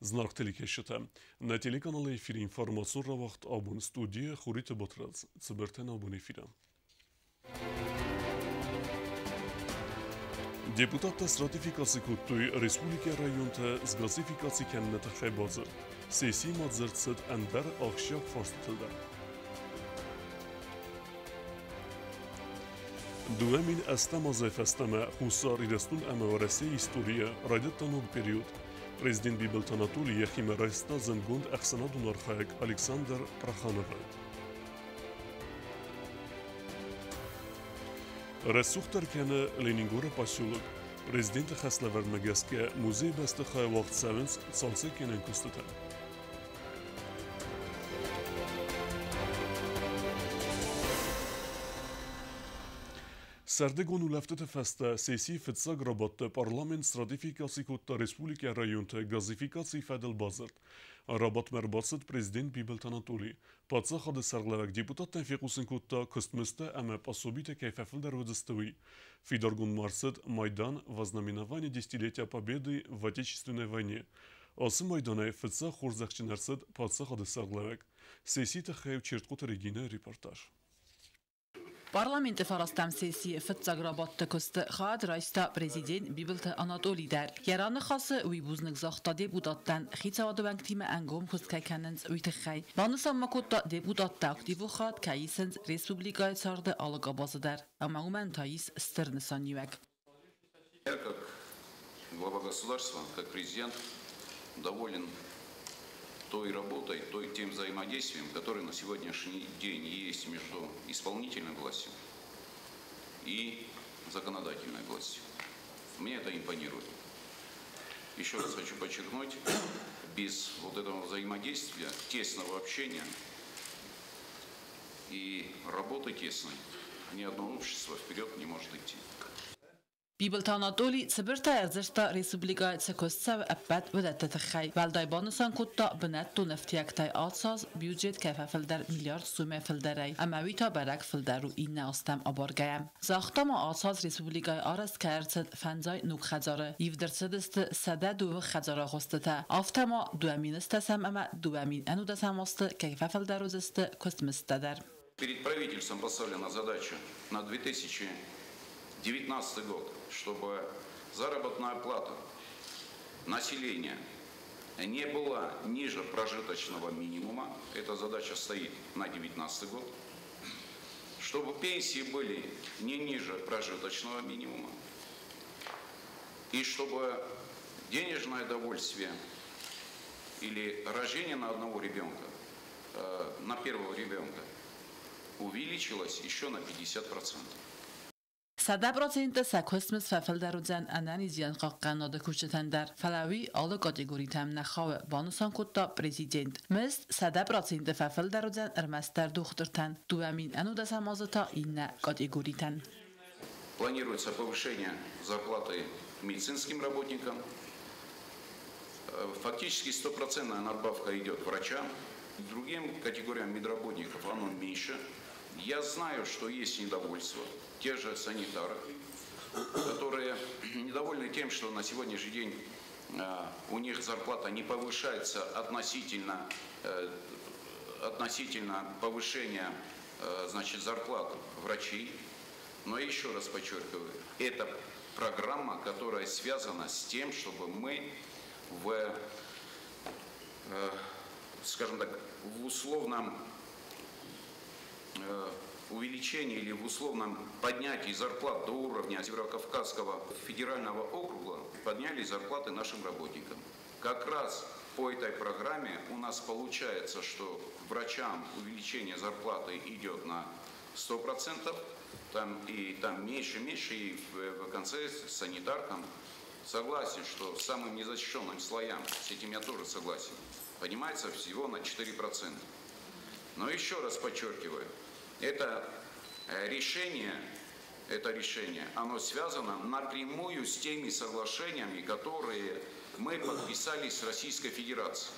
Знаргъ телекӕсджытӕ, нӕ телеканалы эфиры информацион рауагъд абон студийы Хуриты Батрадз. Цыбыртӕн абон эфиры. Депутаттӕ сратификаци кодтой республикӕйы районтӕ сгазификаци кӕныны тыххӕй бадзырд. Сессийы ма дзырд цыд ӕндӕр ахсджиаг фарстытыл дӕр. 2008 азӕй фӕстӕмӕ Хуссар Ирыстон ӕмӕ Уӕрӕсейы историйы райдыдта ног период. Президент Бибылты Анатолий йӕхимӕ райста зындгонд ӕхсӕнадон архайӕг Александр Прохановы. Рӕсугъддӕр кӕны Ленингоры поселок. Президенты хӕслӕвӕрдмӕ гӕсгӕ музейы бӕстыхайы уагъд цӕуынц цалцӕггӕнӕн куыстытӕ. Сӕрдыгон улӕфтыты фӕстӕ сессийы фыццаг рабадты парламент сратификаци кодта республикӕйы районты газификацийы фӕдыл бадзырд. Рабадтмӕ ӕрбацыд президент Бибылты Анатолий. Паддзахады сӕргълӕууӕг депутаттӕн фехъусын кодта, куыстмыздтӕ ӕмӕ пособитӕ кӕй фӕфылдӕр уыдзысты, уый. Фидаргонд ма ӕрцыд майдан «Во знаменование десятилетия Победы в Отечественной войне». Ацы майданӕй фыццаг хорзӕхджын ӕрцыд паддзахады сӕргълӕууӕг. Сессийы тыххӕй Чертхъоты Регинӕ репортаж. Парламенты фарастӕм сессийы фыццаг рабадты куысты хайад райста президент Бибылты Анатолий дӕр. Йӕ раныхасы уый бузныг загъта депутаттӕн, хицауады уӕнгтимӕ ӕнгом куыст кӕй кӕнынц, уый тыххӕй. Банысан ма кодта, депутаттӕ активон хайад кӕй исынц республикӕйы царды алы къабазы дӕр, ӕмӕ уымӕн та ис стыр нысаниуӕг. Я как глава государства, как президент, доволен той работой, тем взаимодействием, которое на сегодняшний день есть между исполнительной властью и законодательной властью. Мне это импонирует. Еще раз хочу подчеркнуть, без вот этого взаимодействия, тесного общения и работы тесной, ни одно общество вперед не может идти. Бибылты Анатолий цыбыртӕй ӕрдзырдта республикӕйы цы куыст цӕуы, ӕппӕт уыдӕтты тыххӕй. Уӕлдай банысан кодта, бынӕттон ӕфтиӕгтӕй ацы аз бюджет кӕй фӕфылдӕр миллиард сомӕй фылдӕрӕй, ӕмӕ уый та бӕрӕг фылдӕр у иннӕ азтӕм абаргӕйӕ. Загъта ма, ацы аз республикӕйы арӕзт кӕй ӕрцыд фӕндзай ног хӕдзары, ивд ӕрцыдысты 102 хӕдзары агъуыстытӕ, афтӕ ма 2010 ӕмӕ 2011 азты кӕй фӕфылдӕр уыдзысты куыстмыздтӕ дӕр. Перед правительством поставлена задача на 2019 год, чтобы заработная плата населения не была ниже прожиточного минимума. Эта задача стоит на 2019 год. Чтобы пенсии были не ниже прожиточного минимума. И чтобы денежное довольствие или рождение на одного ребенка, на первого ребенка, увеличилось еще на 50%. 100% сӕ куыстмызд фӕфылдӕр уыдзӕн ӕнӕниздзинадхъахъхъӕнынады кусджытӕн дӕр, фӕлӕ уый алы категоритӕм нӕ хауы, банысан кодта президент. Мызд 100% фӕфылдӕр уыдзӕн ӕрмӕстдӕр дохтыртӕн, 2011 азы та иннӕ категоритӕн. Планируется повышение зарплаты медицинским работникам. Фактически стопроцентная надбавка идет врачам. Другим категориям медработников оно меньше. Я знаю, что есть недовольство. Те же санитары, которые недовольны тем, что на сегодняшний день у них зарплата не повышается относительно повышения зарплат врачей. Но еще раз подчеркиваю, это программа, которая связана с тем, чтобы мы в условном увеличении или в условном поднятии зарплат до уровня Северокавказского федерального округа подняли зарплаты нашим работникам. Как раз по этой программе у нас получается, что врачам увеличение зарплаты идет на 100%, и там меньше, меньше, и в конце санитаркам. Согласен, что самым незащищенным слоям, с этим я тоже согласен, поднимается всего на 4%. Но еще раз подчеркиваю, это решение, оно связано напрямую с теми соглашениями, которые мы подписали с Российской Федерацией.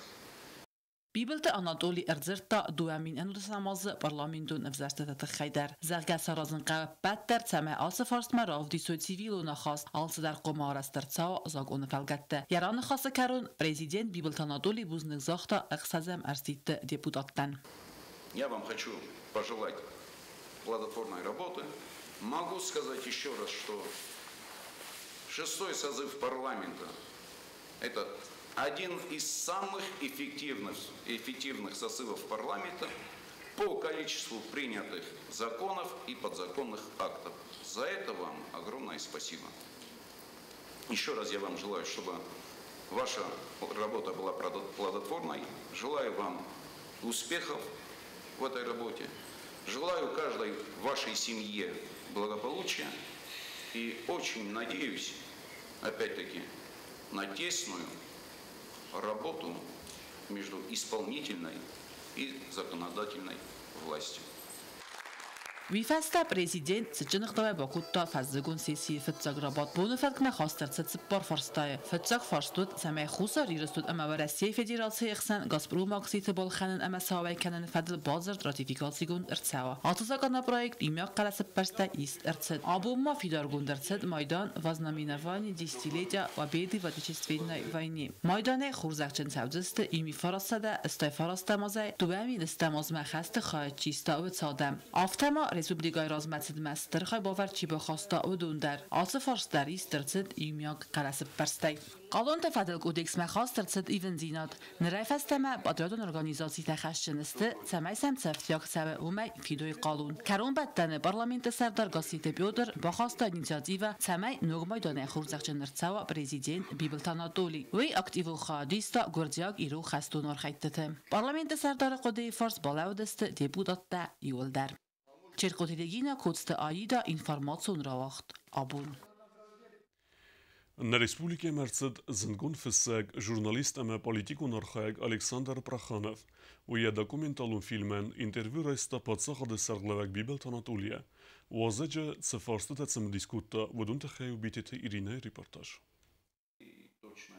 Бибылты Анатоли ӕрдзырдта 2019 азы парламентон ӕвзӕрстыты тыххӕй дӕр. Зӕгъгӕ, саразын хъӕуы ӕппӕт дӕр, цӕмӕй ацы фарстмӕ равдисой цивилон ахаст, алцыдӕр хъуамӕ арӕзт ӕрцӕуа закъоны фӕлгӕтты. Йӕ раныхасы кӕрон президент Бибылты Анатоли бузныг загъта ӕхсӕзӕм ӕрсидты депутаттӕн. Я вам хочу пожелать плодотворной работы. Могу сказать еще раз, что шестой созыв парламента – это один из самых эффективных созывов парламента по количеству принятых законов и подзаконных актов. За это вам огромное спасибо. Еще раз я вам желаю, чтобы ваша работа была плодотворной. Желаю вам успехов в этой работе. Желаю каждой вашей семье благополучия и очень надеюсь, опять-таки, на тесную работу между исполнительной и законодательной властью. Уый фӕстӕ президент цытджын ӕгъдауӕй бакодта фӕззыгон сессийы фыццаг рабадт. Боны фӕткмӕ хаст ӕрцыд цыппар фарстайы. Фыццаг фарст уыд, цӕмӕй Хуссар Ирыстон ӕмӕ Уӕрӕсейы Федерацийы хсӕн Газпром акциты балхӕнын ӕмӕ сӕ ауӕй кӕныны фӕдыл бадзырд ратификацигонд ӕрцӕуа. Ацы законопроект иумиаг хъӕлӕсӕппӕрстӕй ист ӕрцыд. Абон ма фидаргонд ӕрцыд майдан Во знаменование десятилетия Победы в Отечественной войне. Майданӕй хорзӕхджын цӕудзысты 1989 азӕй 2010 азмӕ хӕсты хайад чи иста, уыцы адӕм. Афтӕ ма республикӕйы размӕцыдмӕ стыр хайбавӕрд чи бахаста, уыдон дӕр. Ацы фарст дӕр ист ӕрцыд иумиаг хъӕлӕсӕппӕрстӕй. Хъалонты фӕдыл кодексмӕ хаст ӕрцыд ивындзинад. Нырӕй фӕстӕмӕ подрядон организацитӕ хӕсджын сты, цӕмӕй сӕм цы ӕфтиаг цӕуы, уымӕй фидой хъалон. Кӕронбӕттӕны парламенты сӕрдар Гасситы Петр бахаста инициативӕ, цӕмӕй ног майданӕй хорзӕхджын ӕрцӕуа президент Бибылты Анатоли. Уый активон хайад иста гуырдзиаг-ирон хӕстон архӕйдтыты. Парламенты сӕрдары хъуыдыйы фарс балӕууыдысты депутаттӕ иууылдӕр. Черкъоты Регина, Коцты Аида, информацион рауагъд Абон. Нӕ республикӕмӕ ӕрцыд зындгонд фыссӕг, журналист ӕмӕ политикон архайӕг Александр Проханов. Уый йӕ документалон фильмӕн интервью райста паддзахады сӕргълӕууӕг Бибылты Анатолийӕ. Уазӕджы цы фарстытӕ цымыдис кодта, уыдон тыххӕй у Битеты Иринӕйы репортаж.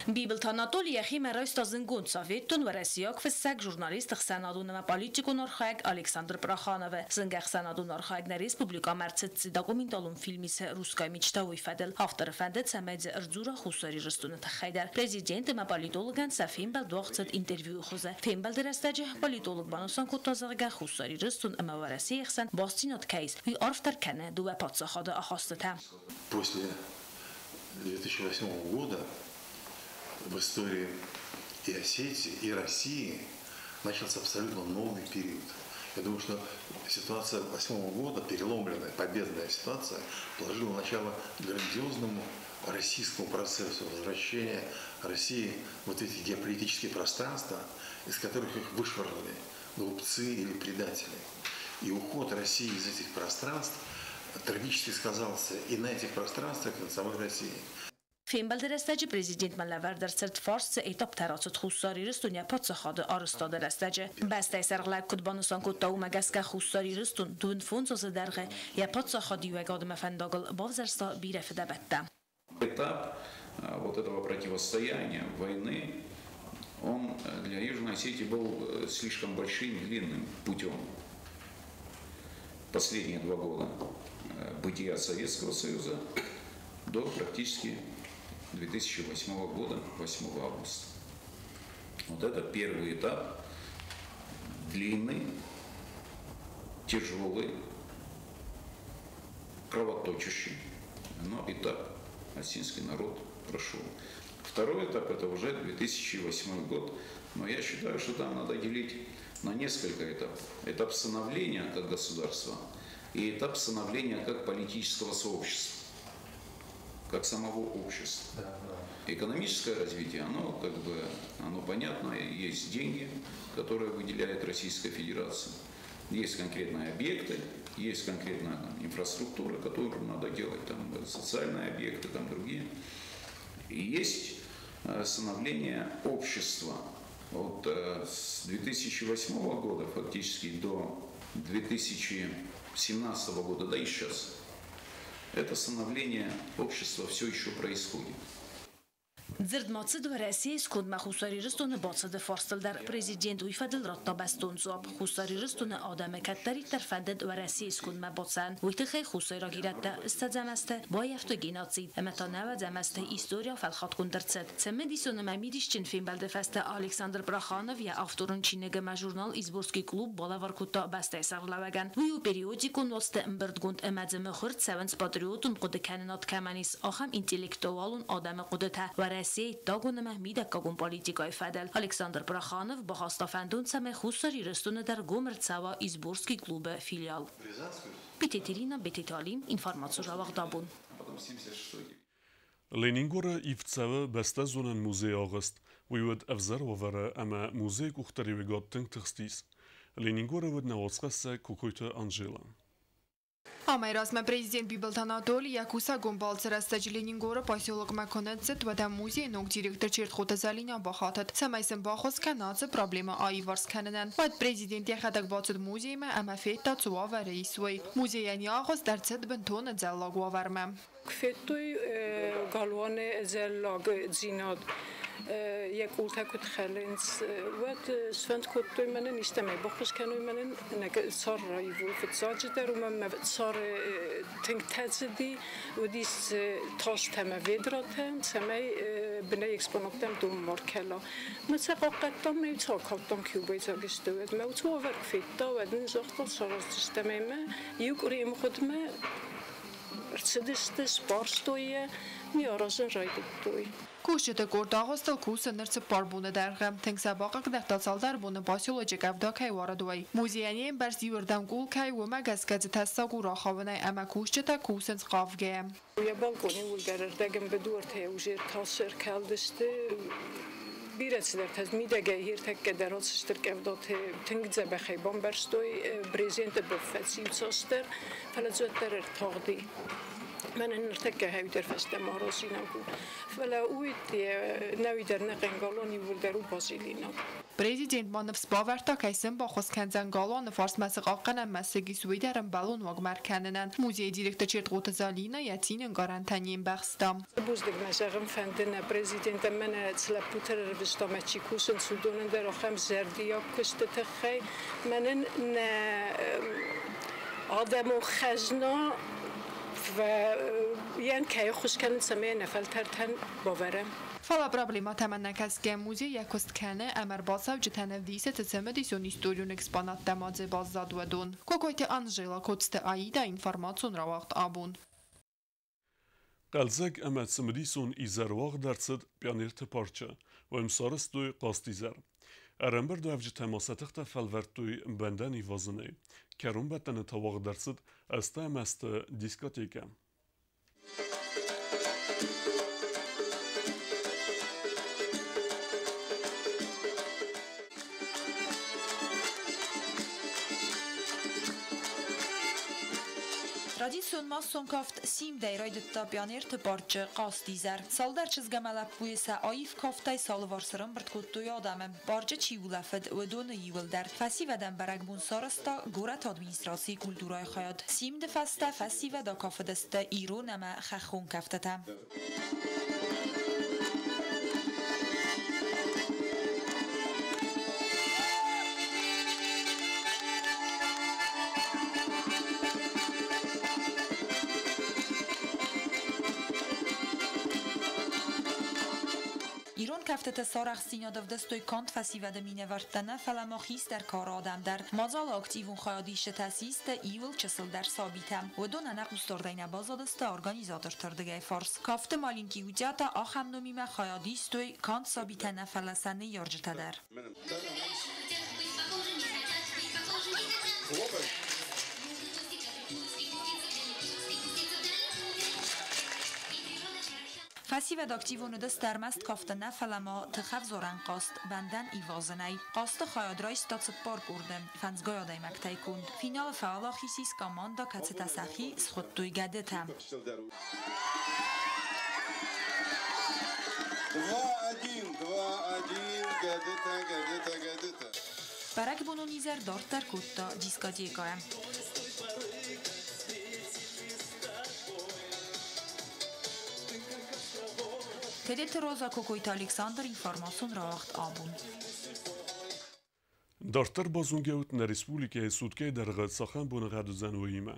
Бибылты Анатоли йӕхимӕ райста зынгонд цӕвиттон уӕрӕсейаг фыссӕг, журналист, ӕхсӕнадон ӕмӕ политикон архайӕг Александр Прохановы. Зынгӕ ӕхсӕнадон архайӕг нӕ республикӕмӕ ӕрцыд цы документалон фильм исы «Русская мечта», уый фӕдыл. Авторы фӕндыд, цӕмӕй дзы ӕрдзура Хуссар Ирыстоны тыххӕй дӕр. Президент ӕмӕ политологӕн сӕ фембӕлд уагъд цыд интервьюйы хуызы. Фембӕлды рӕстӕджы политолог банысан кодта, зӕгъгӕ, Хуссар Ирыстон ӕмӕ Уӕрӕсейы хсӕн бастдзинад кӕй ис, уый арфдӕр кӕны дыууӕ паддзахады ахастытӕ. После 2008 года в истории и Осетии, и России начался абсолютно новый период. Я думаю, что ситуация 2008 года, переломленная, победная ситуация, положила начало грандиозному российскому процессу возвращения России в вот эти геополитические пространства, из которых их вышвырнули глупцы или предатели. И уход России из этих пространств трагически сказался и на этих пространствах, и на самой России. Фембӕлды рӕстӕджы президентмӕ лӕвӕрд ӕрцыд фарст, цы этаптӕ рацыд Хуссар Ирыстон йӕ паддзахады арӕзтады рӕстӕджы. Бӕстӕйы сӕргълӕууӕг куыд банысан кодта, уымӕ гӕсгӕ Хуссар Ирыстон 25 азы дӕргъы йӕ паддзахадиуӕгадмӕ фӕндагыл бавзӕрста бирӕ фыдӕбӕттӕ. Этап вот этого противостояния, войны, он для Южной Осетии был слишком большим, длинным путем. Последние 2 года бытия Советского Союза до практически 2008 года, 8 августа. Вот это первый этап, длинный, тяжелый, кровоточащий, но этап осетинский народ прошел. Второй этап — это уже 2008 год, но я считаю, что там надо делить на несколько этапов. Этап становления как государства и этап становления как политического сообщества, как самого общества. Экономическое развитие, оно понятно, есть деньги, которые выделяет Российская Федерация, есть конкретные объекты, есть конкретная инфраструктура, которую надо делать, социальные объекты, другие. И есть становление общества. Вот с 2008 года фактически до 2017 года, да и сейчас, это становление общества все еще происходит. Дзырд ма цыд Уӕрӕсейы скондмӕ Хуссар Ирыстоны бацыды фарстыл дӕр. Президент уый фӕдыл радта бӕстон дзуапп. Хуссар Ирыстоны адӕмы кӕддӕриддӕр фӕндыд Уӕрӕсейы скондмӕ бацӕуын. Уый тыххӕй хуссайраг ирӕттӕ 20-ӕм азты баййӕфтой геноцид ӕмӕ та 90-ӕм азты историйӕ фӕлхатгонд ӕрцыд. Цымыдисон ӕмӕ мидисджын фембӕлды фӕстӕ Александр Проханов йӕ авторон чиныг ӕмӕ журнал «Изборский клуб» балӕвар кодта бӕстӕйы сӕргълӕууӕгӕн. Уый у периодикон уацты ӕмбырдгонд ӕмӕ дзы мыхуыр цӕуынц патриотон хъуыдыкӕнынад кӕмӕн ис, ахӕм интеллектуалон адӕмы хъуыдытӕ Уӕрӕсейы ӕддагон ӕмӕ мидӕггагон политикӕйы фӕдыл. Александр Проханов бахаста фӕндон, цӕмӕй Хуссар Ирыстоны дӕр гом ӕрцӕуа Изборский клубы филиал. Битеты Ирина, Бететы Алим, информацион рауагъд «Абон». Ленингоры ивд цӕуы бӕстӕзонӕн музейы агъуыст. Уый уыд ӕвзӕр уавӕры ӕмӕ музейы къухдариуӕгад тынг тыхстис. Ленингоры уыд нӕ уацхӕссӕг Кокойты Анжела. Амӕй размӕ президент Бибылты Анатоли йӕ кусӕгон балцы рӕстӕджы Ленингоры поселокмӕ куы ныццыд, уӕд ӕм музейы ног директор Чертхъоты Зӕлинӕ бахатыд, цӕмӕй сын баххуыс кӕна ацы проблемӕ аиварс кӕнынӕн. Уӕд президент йӕхӕдӕг бацыд музеймӕ ӕмӕ федта, цы уавӕры ис, уый. Музейӕн йӕ агъуыст ӕрцыд бынтон ӕдзӕллаг уавӕрмӕ. Куы федтой галуаны ӕдзӕллагдзинад, йӕ къултӕ куыд хӕлынц, уӕд сфӕнд кодтой мӕнӕн истӕмӕй баххуыс кӕной мӕнӕн цар раивой. Фыццаджыдӕр уымӕн мӕ цар тынг тӕдзыди, уыдис тастӕ ӕмӕ ведратӕ, цӕмӕй бынӕй экспонаттӕм дон ма ркӕла. Мӕ сӕ хъахъхъӕдтам, мӕ иу акалдтам кубӕйдзаг сты, уӕд мӕ уыцы уавӕр куы федта, уӕд нын загъта, сараздзыстӕм ӕмӕ иу къуырийы мгъуыдмӕ ӕрцыдысты, сбарстой йӕ, ми аразын райдыдтой. Кусджыты къорд агъуыстыл кусы ныр 4 боны дӕргъы. Тынг сӕ бахъыгдардта цалдӕр боны поселочы къӕвда кӕй уарыд, уый. Музейӕн йе мбӕрзт иуырдӕм къул кӕй, уымӕ гӕсгӕ дзы тӕссаг у рахауынӕй ӕмӕ кусджытӕ кусынц хъавгӕйӕ. Йӕ балкъоны иууылдӕр ӕрдӕгӕмбыд уже тас ӕркалдысты. Бирӕ цыдӕртӕ мидӕгӕй ӕртӕккӕ дӕр ацы стыр къӕвдаты тынг дзӕбӕхӕй бамбӕрзтой, брезенты бын фӕци иуцасдӕр, фӕлӕ дзы уӕддӕр ӕртагъди. Мӕнӕн ныртӕккӕ хӕуидӕр фӕстӕмӕ аразинаг у. Фӕлӕ уый нӕуидӕр нӕ хъӕнгалон иууылдӕр у базилинаг. Президент ма ныфс бавӕрдта, кӕй сын баххуыс кӕндзӕн галуаны фарсмӕ цы хъахъхъӕнӕн мӕсыг ис, уый дӕр ӕмбӕлон уагмӕ ӕркӕнынӕн. Музейы директор Чертхъоты Зӕлинӕ йӕ цины ӕнкъарӕнтӕ не мбӕхста. Бузныг мӕ зӕгъын фӕнды нӕ президентӕн, мӕнӕ цы лӕппутӕ ӕрвыста мӕ чи кусынц, уыдонӕн дӕр ахӕм зӕрдиаг куысты тыххӕй. Мӕнӕн нӕ адӕмон хӕзна йӕн кӕй ӕххуыс кӕнынц, цӕмӕй нӕ фӕлтӕртӕн бавӕрӕм. Фӕлӕ проблемӕтӕм ӕнӕкӕсгӕ музей йӕ куыст кӕны ӕмӕ ӕрбацӕуджытӕн ӕвдисы, цы цымыдисон историон экспонаттӕ ма дзы баззад, уыдон. Кокойты Анжела, Коцты Аида, информацион рауагъд «Абон». Хъӕлдзӕг ӕмӕ цымыдисон изӕр уагъд ӕрцыд Пионерты парчы. Уым сарӕзтой хъазтизӕр. Ӕрӕмбырдуӕвджытӕ ма сӕ тыхтӕ фӕлвӕрдтой бӕндӕн ивазынӕй. Кӕронбӕттӕны та уагъд ӕрцыд ӕстӕм азты дискотекӕ. Традицион массон кафт «Симдӕй» райдыдта Пионерты парчы хъазтизӕр. Цалдӕр чызг ӕмӕ лӕппуйы сӕ аив кафтӕй сӕ алыварс ӕрӕмбырд кодтой адӕмы. Парчы чи улӕфыд, уыдоны иууылдӕр. Фӕсивӕдӕн бӕрӕгбон сарӕзта горӕты администрацийы культурӕйы хайад. Симды фӕстӕ фӕсивӕд акафыдысты ирон ӕмӕ хӕххон кӕфтытӕ. Ирон кӕфтыты сарӕхстдзинад ӕвдыстой канд фӕсивӕды минӕвӕрттӕ нӕ, фӕлӕ ма хистӕр кары адӕм дӕр. Мадзалы активон хайадисджытӕ систы иууыл чысылдӕр сабитӕ. Уыдон ӕнӕхъусдардӕй нӕ баззадысты организаторты рдыгӕй фарс. Кафты «Маленькие утята» ахӕм номимӕ хайад истой канд сабитӕ нӕ, фӕлӕ сӕ ныййарджытӕ дӕр. Фӕсивӕд активон уыдысты ӕрмӕст кафты нӕ, фӕлӕ ма тыхӕвзарӕн хъазт бӕндӕн ивазынӕй. Хъазты хайад райста 4 къорды, фӕндзгай адӕймӕгтӕй конд. Финалы фӕуӕлахиз ис командӕ, кӕцытӕ сӕхи схуыдтой «Гӕдытӕ». 2-1, 2-1, гӕдытӕ, гӕдытӕ, гӕдытӕ. Бӕрӕгбонон изӕр дарддӕр кодта дискотекӕйӕ. Тедеты Роза, Кокойты Александр, информацион рауагъд «Абон». Дарддӕр базонгӕ ут, нӕ республикӕйы суткӕйы дӕргъы цахӕм боныгъӕд уыдзӕн, уыимӕ.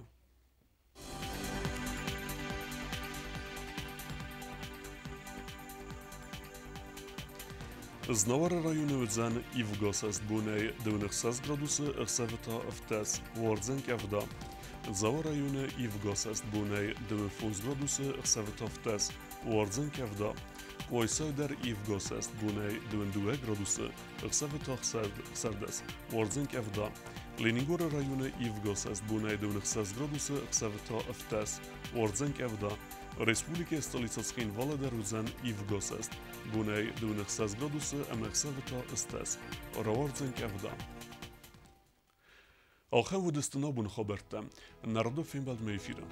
Знауыры районы уыдзӕн ивгӕсӕст бонӕй 26 градусы, ӕхсӕвы та 17, уардзӕн къӕвда. Дзауы районы ивгӕсӕст бонӕй 25 градусы, ӕхсӕвы та 17, уардзӕн къӕвда. Къуайсайы дӕр ивгӕсӕст бонӕй 22 градусы, ӕхсӕвы та 16, уардзӕн къӕвда. Ленингоры районы ивгӕсӕст бонӕй 26 градусы, ӕхсӕвы та 17, уардзӕн къӕвда. Республикӕйы столицӕ Цхинвалы дӕр уыдзӕн ивгӕсӕст бонӕй 26 градусы ӕмӕ ӕхсӕвы та 18, рауардзӕн къӕвда. Ахӕм уыдысты нӕ абоны хабӕрттӕ. Нӕ радон фембӕлдмӕ эфиры.